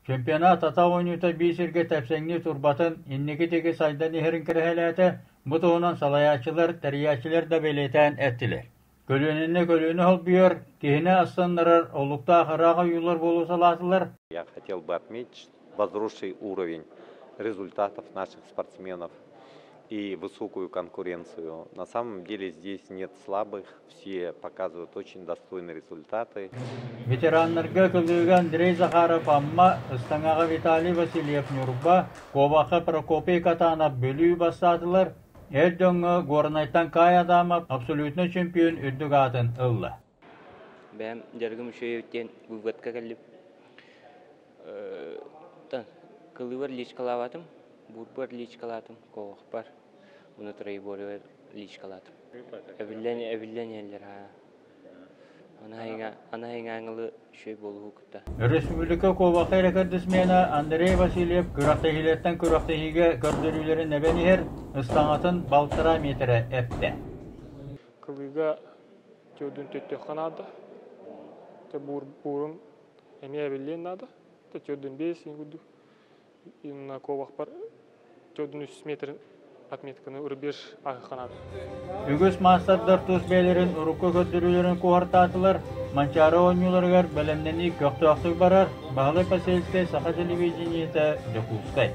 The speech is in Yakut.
Чемпионат атах оонньуута биир сиргэ тэпсэҥнии турбатын, инники диэки сайдан иһэрин кэрэһэлээтэ, бу туһунан салайааччылар, тэрийээччилэр да бэлиэтээн эттилэр. Көлүөнэни көлүөнэ холбуйар, киһини астыннарар олуктаах ыраах ойуулар буолу салаатылар. Я хотел бы отметить возросший уровень результатов наших спортсменов и высокую конкуренцию. На самом деле здесь нет слабых, все показывают очень достойные результаты. Ветераннарга кылыыга Андрей Захаров Амма, ыстаҥаҕа Виталий Васильев Ньурба, куобахха Прокопий Катанов Бүлүү бастаатылар, эр дьоҥҥо Горнайтан Кай Адамов абсолютнай чемпион үрдүк аатын ылла. Бэйэм дьарыгым үчүгэй диэн выводка кэллим. Кылыыбар личкалаабатым, буурбар личкалаатым, куобахпар, уну троеборьебар личкалаатым. Эбиллэн эбиллэн иһэллэр аа. Аны айыҥааҥылы үчүгэй буолуһу кытта. Өрөспүүбүлүкэ куобахха рекордсмена Андрей Васильев күрэхтэһиилэртэн күрэхтэһиигэ көрдөрүүлэрин эбэн иһэр, ыстаҥатын балтараа миэтэрэ эптэ. Кылыыга төрдүн төттөххө наада. Буурум эмиэ эбиллиэн наада. Төрдүн биэс курдук. Именно куобахпар төрдүн үс метр отметканы рубеж аһыахха наада. Үгүс маастардар тус бэйэлэрин урукку көрдөрүүлэрин куоһартаатылар, Манчаары оонньууларыгар бэлэмнэнии көхтөөхтүк барар, Баһылай Посельскай, Саха телевидениетэ, Дьокуускай.